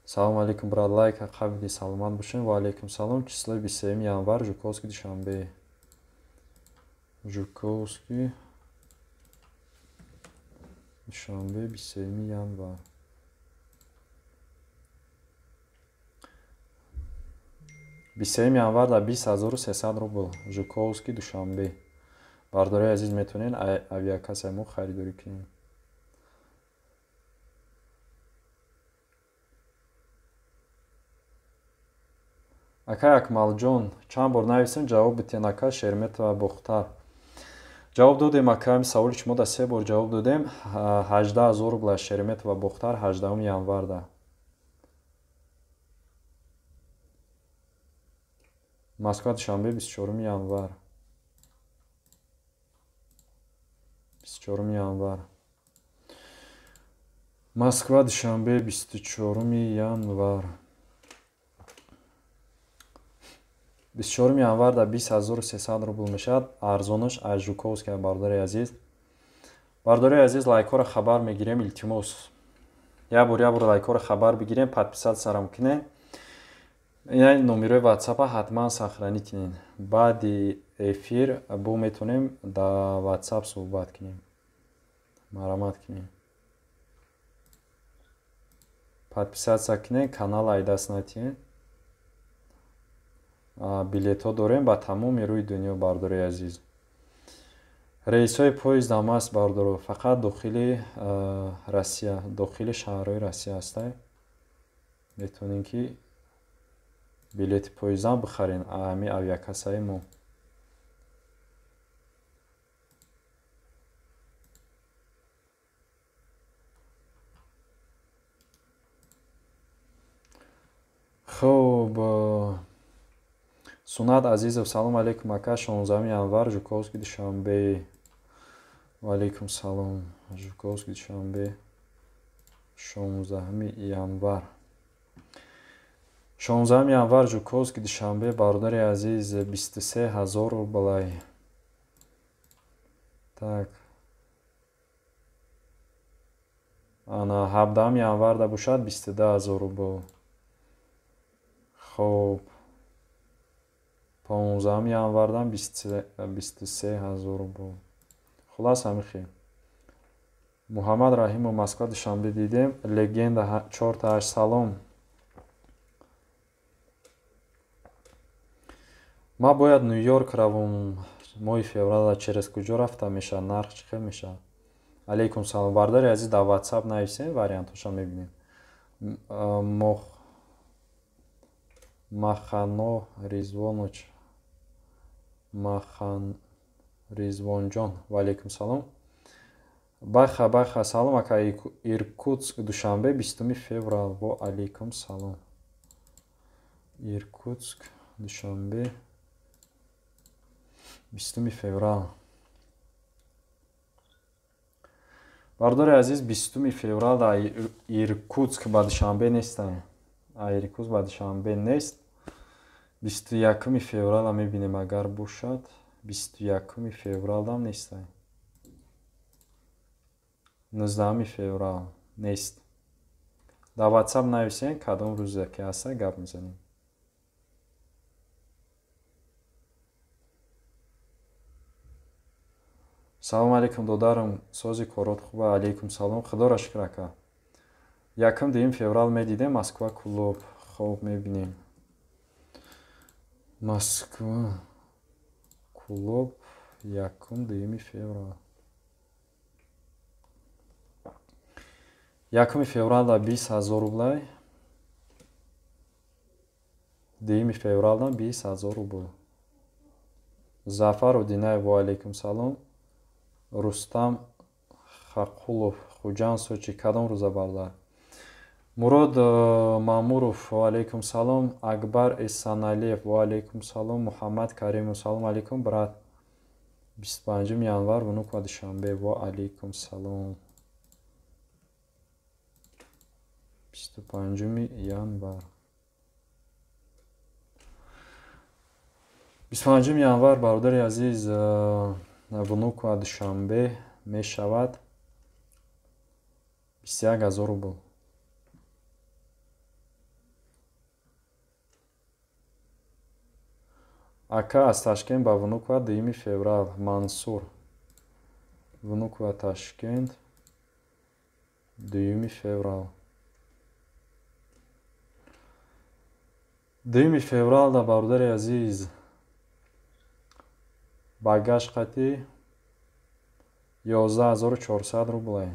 Салом алейкум, брат, лайк қабиди, саломат бошем. Ва алейкум салом. Числои 23 январ Жуковский Душанбе. Жуковский Душанбе 23 январ. 23 январ дар 20 300 рубл Жуковский Душанбе. Бародарои азиз, метавонед авиакассаи мо харидорӣ кунед. Акай Акмалҷон, чанд бор нависем, ҷавоб битен, ака, Шереметьево Бохтар. Ҷавоб додем, ака, ҳамин саволи шумо да се бор ҷавоб додем. 18 000 рубл аз Шереметьево Бохтар 18 январда. Москва Душанбе 24 январ. 24 январ. Москва Душанбе 24 январ. 24 январ да 20300 рубл мешавад. Арзонаш аз Жуковский, бародари азиз. Бародари азиз, лайкҳоро хабар мегирем, илтимос. Як бор, як бор лайкҳоро хабар бигирем, подписаться кунем. Ина номерои ватсапа ҳатман сохранить кунед. Баъди эфир бо метавонем дар ватсап суҳбат кунем. Марамат кунем. Подписаться кунед, канал айдаст натиҳед. Билетҳо дорем ба тамоми рӯи дунё, бародари азиз. Рейсҳои поезд ҳам аст, бародаро, фақат дохили Россия, дохили шаҳрҳои Россия ҳастай. Метавонем ки билети поездам бихарен ҳами авиакассаи мо. Хуб, Сунат Азизов, салом алейкум, ака, 16 январ, Жуковский, Душанбе. Ва алейкум салом. Жуковский, Душанбе, 16 январ. 16 январ, Жуковский, Душанбе, бародари азиз, 23000 рублай. Так. Ана 17 январ да бошад 22000 рубл. Хуб. 15 январдан 23000 рубл. Хулас ҳамин хел. Муҳаммад Раҳимов, Москва, Душанбе дидем. Легенда 48, салом. Ман бояд Нью-Йорк равом моҳи феврала, через куҷо рафта мешавад, нарх чӣ хел мешавад? Алейкум салом. Бародари азиз, дар WhatsApp нависем, вариантҳоша мебинем. Махано Ризвоноч, Махан Ризвонҷон, ва алейкум салом. Баха, баха, салом ака, Иркутск, Душанбе, 20 феврал, ва алейкум салом. Иркутск, Душанбе, 20 феврал. Бародари азиз, 20 феврал дар Иркутск ба Душанбе нестам. Иркутск ба Душанбе нест. 21 феврала мебинем, агар бошад. 21 февралам нестам. 19 феврал нест. Дар WhatsApp нависем, кадом рӯзе ки ҳаста гап мезанем. Салом алейкум, додарам, сози корот хуба? Алейкум салом, худоро шукр, ака. 1-2 феврал медидем Москва, Кулоб. Хоб, мебинем. Москва, Кулоб, 1-2 феврал. 1 февралда 20000 рублай. 2 февралда 20000 рубл. Зафар Одинаев, ва алейкум салом. Рустам Хақулов, Хуҷанд, Сочи, кадом рӯза, бародар? Мурод Мамуров, ва алейкум салом. Акбар Эсаналиев, ва алейкум салом. Муҳаммад Каримов, салом алейкум, брат. 25 январ, Внуково, Душанбе, ва алейкум салом. 25 январ. 25 январ, бародари азиз, Внуково, Душанбе мешавад 21000 рубл. Ака, аз Ташкент ба Внуково 2 феврал. Мансур. Внуково, Ташкент, 2 феврал. 2 феврал да, бародари азиз, багаж қати 11400 рублай.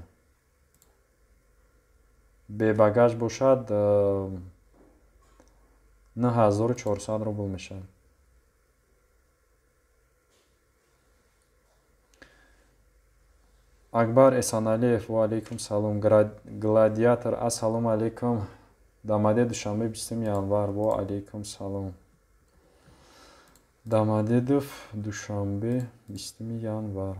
Бебагаж бошад 9400 рубл мешавад. Акбар Эсаналиев, ва алейкум салом. Гладиатор, ассалому алейкум. Дамаде, Душанбе, 20 январ, ва алейкум салом. Дамадедов, Душанбе, 20 январ.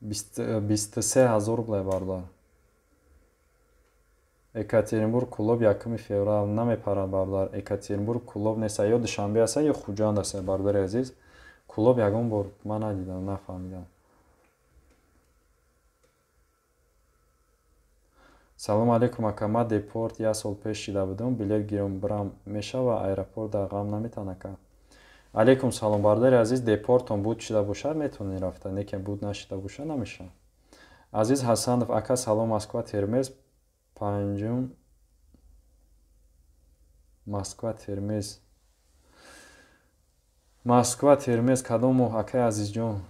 23000 рублай, бародар. Екатеринбург Кӯлоб 1 феврал намепарад, бародар. Екатеринбург Кӯлоб неста, ё Душанбе аста, ё Хуҷанд аста, бародари азиз. Кӯлоб ягон бор ман надидам, нафаҳмидам. Салом алейкум, ака. Ман депорт як сол пеш шида будам, билет гирам бирам мешава аэропорт дар ғам наметан, ака? Алейкум салом, бародари азиз. Депортон буд шида бошад, метавонӣ рафта, не буд нашида бошад, намешавад. Азиз Ҳасанов, ака салом, Москва Термез панҷум, Москва Термез, Москва Термез кадом моҳ, акаи Азизҷон?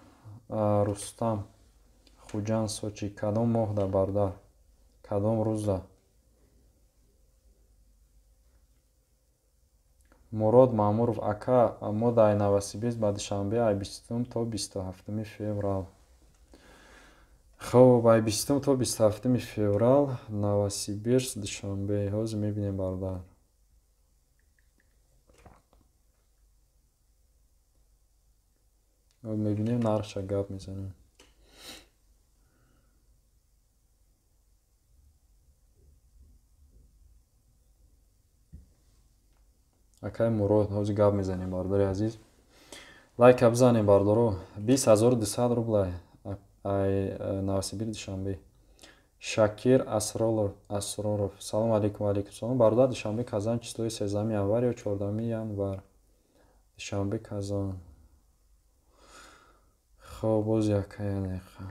Рустам, Хуҷанд Сочи кадом моҳ да, бародар, кадом рӯзда? Мурод Маъмуров, ака, мо дар Новосибирск ба Душанбе ай 20 то 27 феврал. Хоб, ай 20 то 27 феврал Новосибирск Душанбе. Ҳозир мебинем, бародар. Мебинем, нархша гап мезанем. Акай Мурод, ҳозир гап мезанем, бародари азиз. Лайка бизанем, бародаро. 20200 рублай ай Новосибирск Душанбе. Шакир Асроров, салом алейкум. Алейкум салом, бародар. Душанбе Казан числои 13 январ ё 14 январ? Душанбе Казан. Хоб, боз якая дақиқа.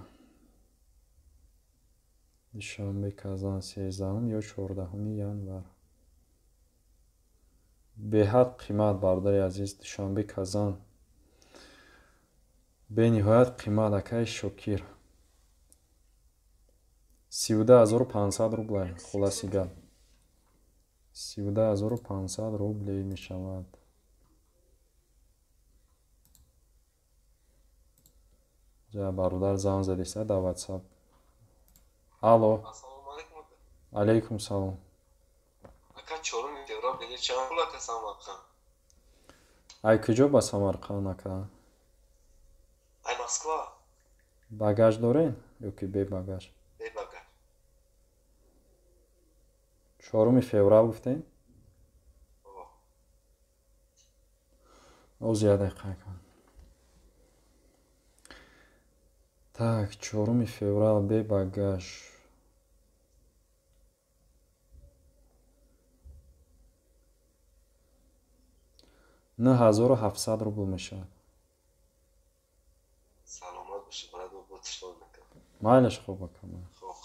Душанбе Казан 13 ё 14 январ. Беҳад қимат, бародари азиз. Душанбе Казан бениҳоят қимат, акаи Шокир. 32500 рублай, хулоси гап. 32500 рублей мешавад. Ҷа бародар занг задиста дар WhatsApp. Алло. Алейкум салом. Ака, 4 феврал билет чанд пул, ака, Самарқанд? Ай куҷо ба Самарқанд, ака? Ай Москва. Багаж дорен ё ки бе багаж? Бе багаж. 4 феврал гуфтем? Оз як дақиқа кун. Так, 4 феврал бе багаж. 9700 рубл мешавад. Саломат бошӣ, бародар, бо тишлон мекунам. Майлаш, хуб, ака. Хоб.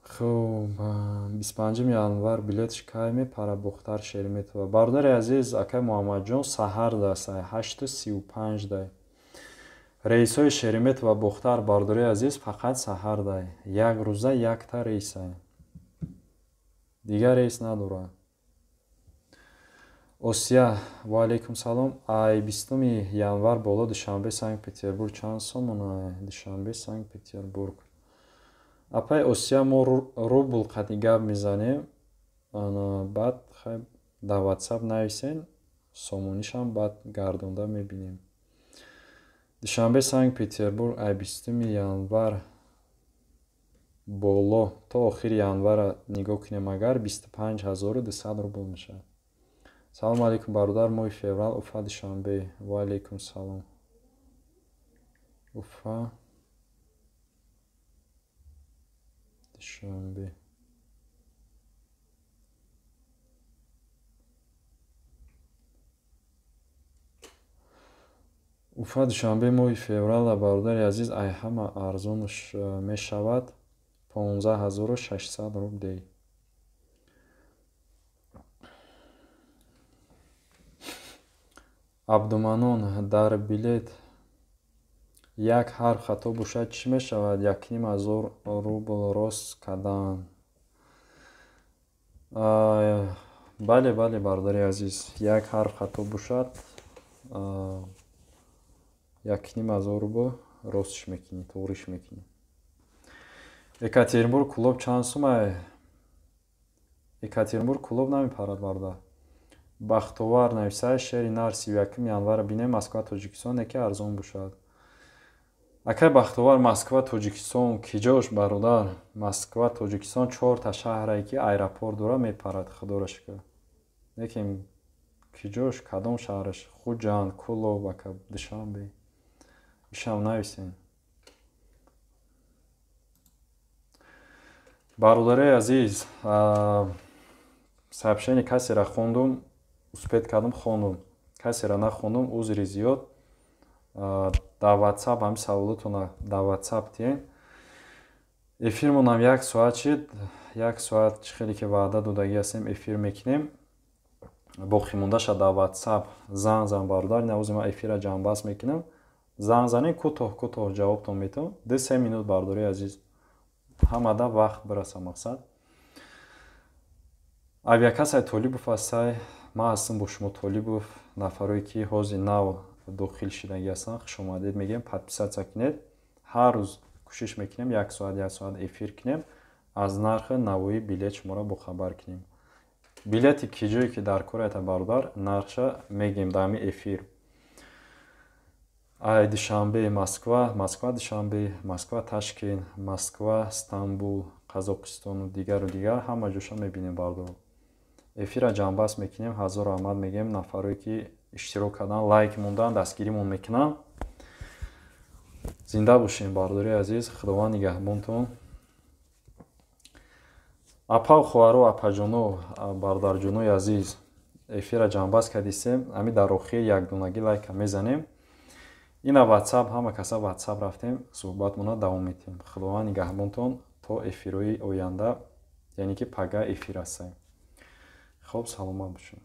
Хуб, 25 январ билетш кай мепара Бохтар Шереметьево? Бародари азиз, акай Муҳаммадҷон, саҳар даст, 8:35 дай. Рейсҳои Шереметьево Бохтар, бародари азиз, фақат саҳар дай. Як рӯза якта рейсай. Дигар рейс надорад. Осия, ва алейкум салом. Ай 20 январ боло Душанбе Санкт Петербург чанд сомон? Душанбе Санкт Петербург. Апай Осия, мо рубл қати гап мезанем. Баъд хай дар WhatsApp нависен, сомонишам баъд гардонда мебинем. Душанбе Санкт Петербург ай 20 январ боло то охири январа нигоҳ кунем агар 25200 рубл мешавад. Салом алейкум, бародар, моҳи феврал Уфа Душанбе. Ва алейкум салом. Уфа Душанбе. Уфа Душанбе моҳи феврала, бародари азиз, ай ҳама арзонаш мешавад 15600 рублей. Абдуманон, дар билет як ҳарф хато бошад чӣ мешавад? 1500 рубл рост кардан. Бале, бале, бародари азиз, як ҳарф хато бошад 1500 рубл ростш мекунӣ, туғриш мекунӣ. Екатеринбург Кӯлоб чанд сумай? Екатеринбург Кӯлоб намепарад, бародар. Бахтовар нависад: шери нар 31 январа бинем, Москва, Тоҷикистон, яке арзон бошад. Акай Бахтовар, Москва, Тоҷикистон киҷош, бародар? Москва, Тоҷикистон чорта шаҳрае ки аэропорт дора, мепарад, худоро шукр. Лекин киҷош, кадом шаҳраш? Хуҷанд, Кӯлоб, ака, Душанбе, ишам нависен. Бародарои азиз, сообщение касера хондум, успеть кардам, хондум, касера нахондум, узри зиёд. Дар WhatsApp ҳами саволотона дар WhatsApp тиен. Эфирмонам як соат шид, як соат чӣ хеле ки ваъда додагӣ ҳастем, эфир мекунем. Боқимондаша дар WhatsApp занг зан, бародар. Навози ман эфира ҷамъбаст мекунам, занг занед, кӯтоҳ кӯтоҳ ҷавобтон метавон, 2-3 минут, бародари азиз, ҳамада вақт бираса. Мақсад авиакассаи Толибов ҳастай, ман ҳастам бо шумо Толибов. Нафарое ки ҳозир нав дохил шидагӣ ҳастанд, хушомадед мегӯем, подписаться кунед. Ҳар рӯз кӯшиш мекунем як соат, як соат эфир кунем, аз нархи навои билет шуморо бохабар кунем. Билети ки ҷое ки дар кор ята, бародар, нархша мегӯем дар ҳамин эфир. Ай Душанбе Москва, Москва Душанбе, Москва Ташкент, Москва Стамбул, Қазоқистону дигару дигар, ҳама ҷоша мебинем, бародар. Эфира ҷамъбаст мекунем. Ҳазор раҳмат мегӯем нафарое ки иштирок кардан, лайк мондан, дастгиримон мекунанд. Зинда бошем, бародари азиз, Худованд нигаҳбонтон. Апау, хоҳаро, апаҷоно, бародарҷонои азиз, эфира ҷамъбаст кардистем. Ҳамин дар охир якдонагӣ лайка мезанем. Ина WhatsApp, ҳама каса WhatsApp рафтем, суҳбатмона давом медиҳем. Худованд нигаҳбонтон то эфирҳои оянда, яъне ки пага эфир ҳастем. Хоб, саломат бошед.